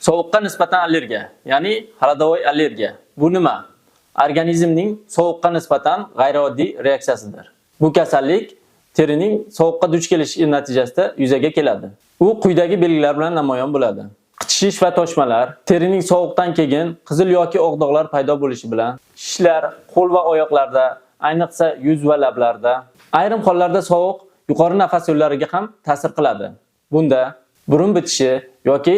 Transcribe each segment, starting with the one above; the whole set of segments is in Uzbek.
Sovuqqa nisbatan allergiya, ya'ni холодовой allergiya. Bu nima? Organizmning sovuqqa nisbatan g'ayrioddiy reaksiyasidir. Bu kasallik terining sovuqqa duch kelishi natijasida yuzaga keladi. U quyidagi belgilar bilan namoyon bo'ladi. Qichishish va toshmalar, terining sovuqdan keyin qizil yoki oq dog'lar paydo bo'lishi bilan, shishlar qo'l va oyoqlarda, ayniqsa yuz va lablarda. Ayrim hollarda sovuq yuqori nafas yo'llariga ham ta'sir qiladi. Bunda burun bitishi yoki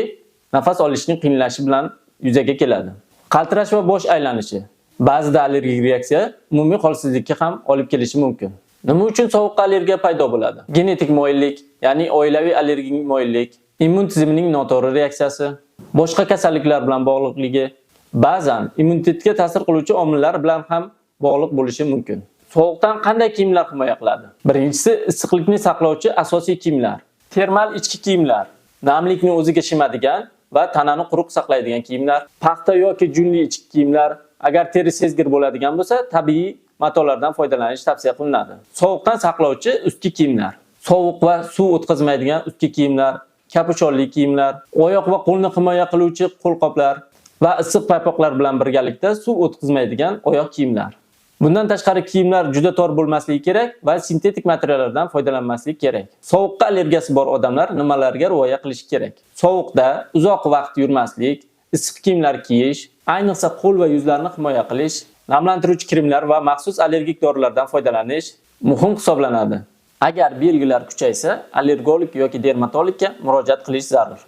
nafas olishning qiyinlashishi bilan yuzaga keladi. Qaltirash va bosh aylanishi. Ba'zida allergik reaksiya umumiy holsizlikka ham olib kelishi mumkin. Nima uchun sovuqqa allergiya paydo bo'ladi? Genetik moyillik, ya'ni oilaviy allergik moyillik, immun tizimining noto'g'ri reaksiyasi, boshqa kasalliklar bilan bog'liqligi, ba'zan immunitetga ta'sir qiluvchi omillar bilan ham bog'liq bo'lishi mumkin. Sovuqdan qanday kiyimlar himoya qiladi? Birinchisi, issiqlikni saqlovchi asosiy kiyimlar. Termal ichki kiyimlar, namlikni o'ziga shimadigan va tanani quruq saqlaydigan kiyimlar, paxta yoki junli ichki kiyimlar, agar teri sezgir bo'ladigan bo'lsa, tabiiy matolardan foydalanish tavsiya qilinadi. Sovuqdan saqlovchi ustki kiyimlar, sovuq va suv o'tkazmaydigan ustki kiyimlar, kapushonli kiyimlar, oyoq va qo'lni himoya qiluvchi qo'lqoplar va issiq paypoqlar bilan birgalikda suv o'tkazmaydigan oyoq kiyimlar. Bundan tashqari, kiyimlar juda tor bo'lmasligi kerak va sintetik materiallardan foydalanmaslik kerak. Sovuqqa allergiyasi bor odamlar nimalarga rioya qilishi kerak? Sovuqda uzoq vaqt yurmaslik, issiq kiyimlar kiyish, ayniqsa qo'l va yuzlarni himoya qilish, namlantiruvchi kremlar va maxsus allergik dorilardan foydalanish muhim hisoblanadi. Agar belgilar kuchaysa, allergolog yoki dermatologga murojaat qilish zarur.